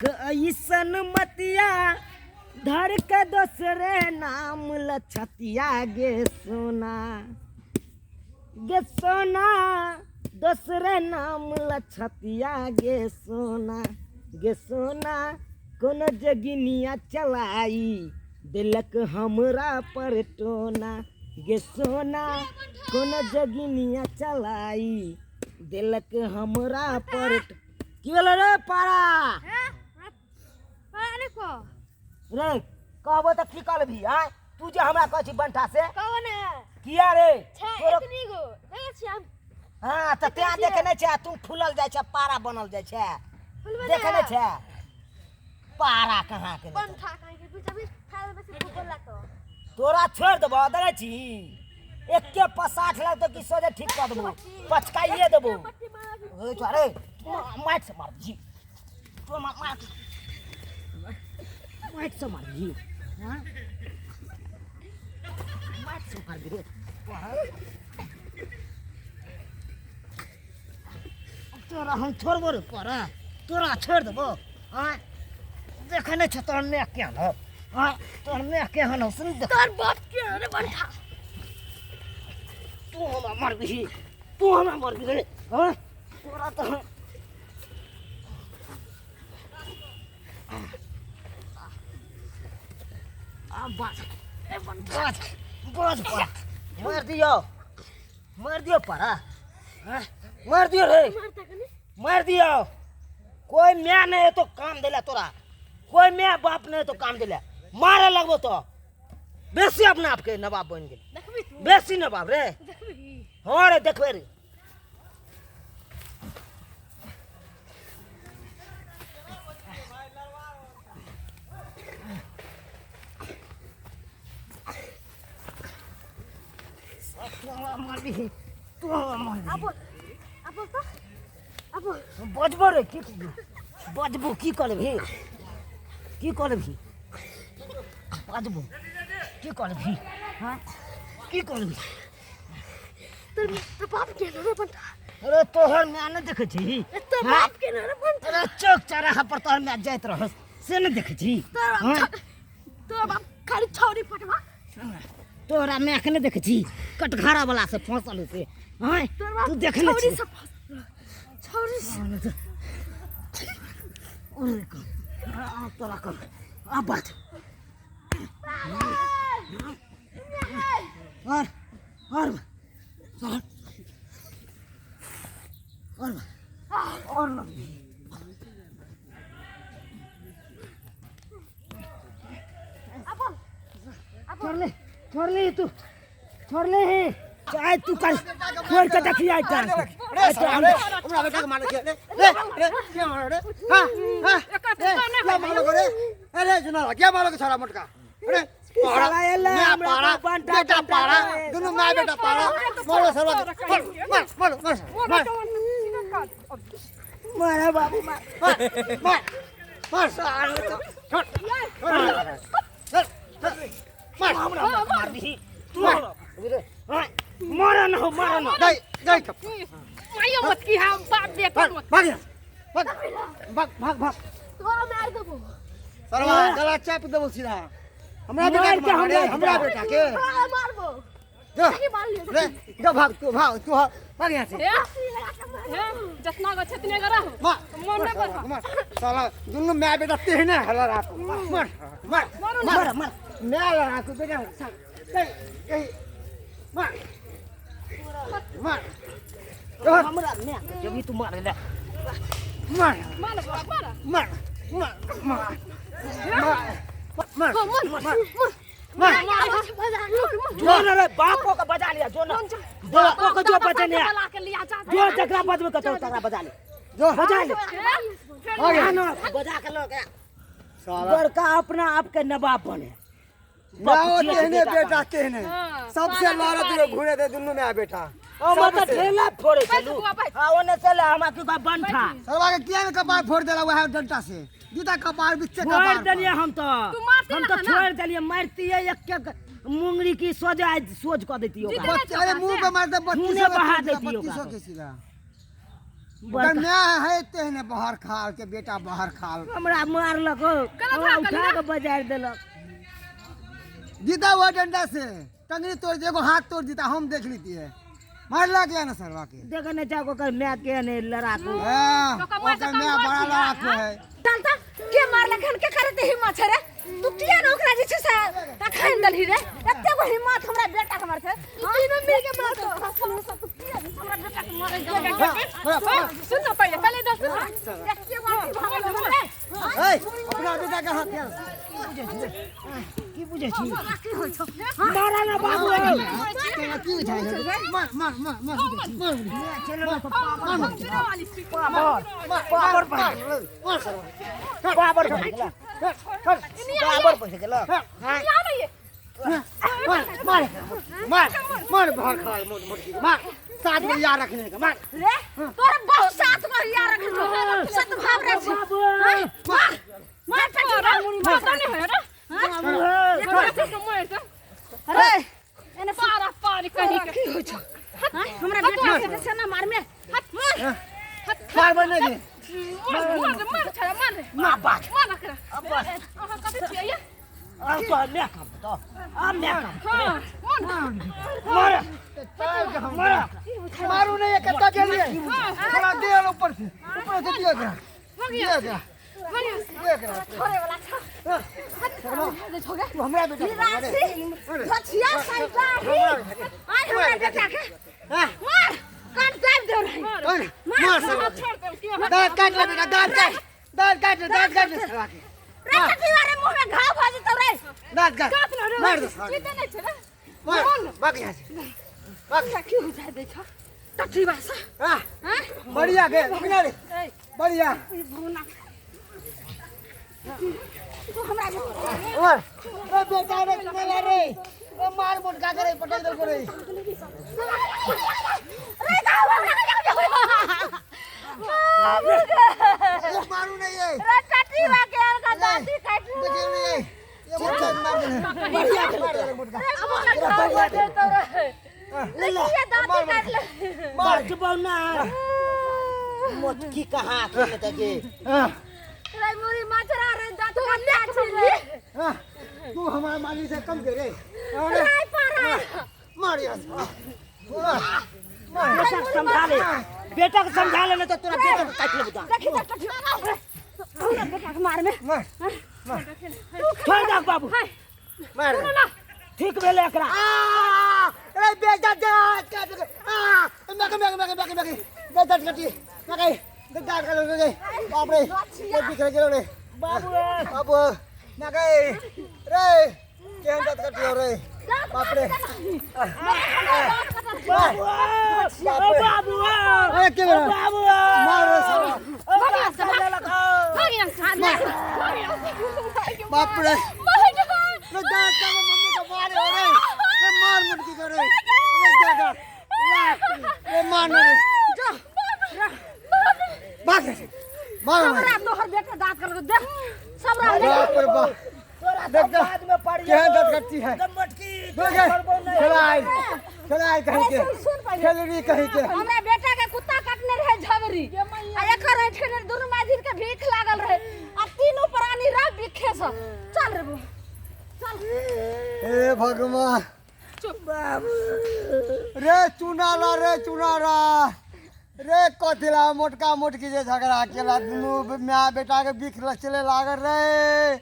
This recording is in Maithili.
ऐसन मतिया धर के दोसरे नाम लछतिया गे सोना, गे सोना, दोसरे नाम लछतिया गे सोना, गे सोना। कोनो जगिनिया चलाई देलक हमरा पर टोना गे सोना, कोनो जगिनिया चलाई देलक हमरा पर। की भेलो रे पारा? रे कहबो तऽ की करबही? आँय, तू जे हमरा कहै छी बंठा से किया रे? हँ तऽ तें देखे नहि छै, तू फूलल जाइ छै, पारा बनल जाइ छै, देखे नहि छै पारा कहाँ के? तोरा छोड़ि देबो, देखै छी एके पसाठ लगतौ कि सोझे ठीक कऽ देबो, पचकाइए देबो। अरे माटि से मार जी, तो मार, माटि से मार जी, माटि से मार रे। तोरा हम छोड़बो रे पर? तोरा छोड़ि देबो? आँय, देखै नहि छ तोहर माय केहन हौ? आँय, तोहर माय केहन हौ? सुन, देख तोहर बाप केहन रे बंठा। तू हमरा मारबिही? तू हमरा मारबिही रे? हाँ, तोरा तऽ हम आ बाज बाज बाज बाज, मार दियो, मार दियो पारा, मार दियो रे, मार दियो। कोई my नहीं है तो काम दिला तोरा, कोई my बाप नहीं है तो काम दिला। मारे लगबो तो बेसी अपना आपके नवाब बन गेल, बेसी नवाब रे। हाँ रे, देखबे रे। बजबो रे, की बजबो? की करबही? की करबही? बजबो, की करबही? हाँ, की करबही? तोर बाप के रे बंटा। अरे तोहर माय नहि देखै छी? तोर बाप के रे बंटा। अरे चौक चौराहा पर तोहर माय जाइत रहस से नहि देखै छी? तोर बाप खाली छौरी पटवा। तोरा माय के नहि देखै छी कटघरा वाला से फंसल से? हाँ, तू देखने छी? छौरी तोरा कर आ बात और और और और छोड़ ले, छोड़ ले, तू छोड़ ले। चाहे तू कर, छोड़ के देखी आई टांग। रे साला रे, हमरा बेटा के मारे के रे? रे रे, के मारो रे? हां हां, क्या मारो रे? अरे जुना, क्या मारो के सारा मोटका अरे पारा पारा बेटा पारा, दुनु my बेटा पारा। मारो सरवा, मार मार मार मार मार बाबू, मार मार मार सारा। छोड़ छोड़, मार हमरा मार दी तू। मार न हो, मार न। गई गई कप माइयो मत की। हम बाप बेटा मत। भाग भाग भाग भाग भाग, तोरा मार देबो सरवा, गला चाप देबो सीधा। हमरा बेटा के मारे? हमरा बेटा के मारबो? जो रे, जो भाग, तू भाग, तू भाग यहाँ से। जितना गो छतने गरा मार मन न कर मार साला, दुनु my बेटा तेहने हला राखू। मार मार मार मार my लड़ाकू बेटा। ए मार मार हमरा my के जब तू मार ले। मार मार मार मार मार मार मार मार मार मार। जो न रे, बापो के बजा लिया, जो न बापो के जो बजने, जो जकरा बजबे कतौ तकरा बजा ले, जो बजा ले ना, बजा के लग बड़का अपना आप के नवाब बने। नाओ तेहने बेटा, तेहने सबसे लड़त रहे, घुरे दे दुनू में बेटा। ओ मत ठेला फोड़े चलू। हां, ओने चले हमरा की बंठा सरवा के किया ने कपार फोड़ देला? वह डंटा से जूता कपार बीच से कपार छोड़ देलिए हम तो, हम तो छोड़ देलिए। मारतिए एक एक मुंगरी की सोज आज सोज क देती ओकरा। अरे मुंह पे मार दे, 32 बहा देती ओकरा के सीधा। ओकर my है तेहने बाहर खाल के बेटा बाहर खाल। हमरा मारलक हो, हमरा उठा के बजार देलक। जीता हुआ डंडा से टंगरी तोड़ दे, एगो हाथ तोड़ देता, हम देख लेती है। मारला गया ना सरवा के। देखे नहीं चाहो ओकर my के ने लड़ाकू। हाँ, तो कमाई से ओकर कम my बड़ा बोल छी, लड़ाकू है। चल त के मारलक हन, के करते हिम्मत छै रे? तू किया ने ओकरा जे छै से तखन देलही रे? एते गो हिम्मत हमरा बेटा के मारते, तीनों मिल के मारतो। तू किया हमरा बेटा के मारे जा? सुन न पहिले, पहिले इधर सुन न। एते गो भागल रे। ए, अपना बेटा के हाथ यार। की बुझै छी? की होइ छौ? मारा ना बाबू। तोरा की बुझाइ छौ? मार मार मार मार मार। चलो ना तो पावर पावर पावर मार सरवा। पावर पड़ गेला, पावर पड़ गेला। मार मार मार मार बाहर खाल मोट मोट की मार। सात गो यार रखने का मार। रे तोरा बहुत सात गो यार रखने छौ, सद्भाव रे छी। बाबू मार मार पटी मुड़ी मार नहीं है रे। अरे एने पारा पारी कहीं के की होइ छौ? हमरा बेटा के जे छै ना मारमे। हट मार। मार बने के मार मार मार छड़ा मार रे। मार बात। मार एकरा। अब बस। अहाँ कथी छियै ये? अब तो मैं काम तो अब मैं काम। हां मार। मार मार। मारू नहीं है कत्ता के लिए थोड़ा दे ऊपर से, ऊपर से दिया गया, दिया गया, दिया गया। छोड़े वाला छ। हट छोगे। तू हमरा बेटा के मारे। निराशी लछिया साइका ही आइ हमरा बेटा के। हां मार काट दाब दे रे। मार मार सरवा के। दांत काट ले बेटा, दांत काट, दांत काट ले, दांत काट ले सरवा के। रे कथी रे, मुंह में घाव भ जेतौ रे। दांत काट, मार दे सरवा के। जीते नहीं छै रे। मार भाग यहाँ से, भाग। की हो जाय दै छ टठी भाषा। हां हां बढ़िया गे रुकना रे, बढ़िया। ई भुना तू हमरा मार ओ बेटा रे, मेला रे, ओ मार मोटका करे पटक दल करे। रे दाव ये मारू नहीं है। रे टठी बा के का दांती काट देखिए नहीं है, ये मोटका मार दे। बढ़िया। मार दे मोटका। रे ले दांती काट ले। मार। बचबौ ना मोटकी कहाँ के तके। हां रे मुरी मचरा रे दांत काट ले। हां तू हमारा माली से कम दे रे। अरे रे पारा मार यार। मार मार। बेटा के समझा ले, बेटा के समझा ले, नहीं तो तोरा बेटा के काट लेबो। देखी त टठी हमरा बेटा के मार में। मार मार। छोड़ दे बाबू। मार। ठीक भेलै एकरा। आ अरे बेटा दांत काट ले। आ मैं मैं मैं मैं मैं दांत काटी मैं दांत काट ले रे। बाप रे, ये बिखर गेलो रे बाबू। बाबू ना गए रे, केहन दांत काटियो रे। बाप रे बाबू ओ बाबू अरे के भेल? बाबू मार रे साला। ओ बात कर लेलक हो। बाप रे, रे दांत का मम्मी का मारे हो रे। रे मार मुटकी करे रे, जा जा रे मार ना रे, भाग रे, मार मार। हमरा तोहर बेटा दांत कर दे सबरा ले। बाप रे बाप, तोरा देख तो देख, बाद में पड़ी केहन दांत कटती है। मोटकी देख खेलाइ खेलाइ कहीं के, सुन पहिले। खेलरी कहीं के। हमरा बेटा के कुत्ता काटने रहे झबरी, आ एकर ऐठने दुनू माझिर के भीख लागल रहे, आ तीनों प्राणी रह बिखे से। चल रे बो चल। हे भगवान। बाबू रे चुनाला रे चुनारा रे, कथिला मोटका मोटकी जे झगड़ा केला, दुनू my बेटा के बिख चले लागल रे।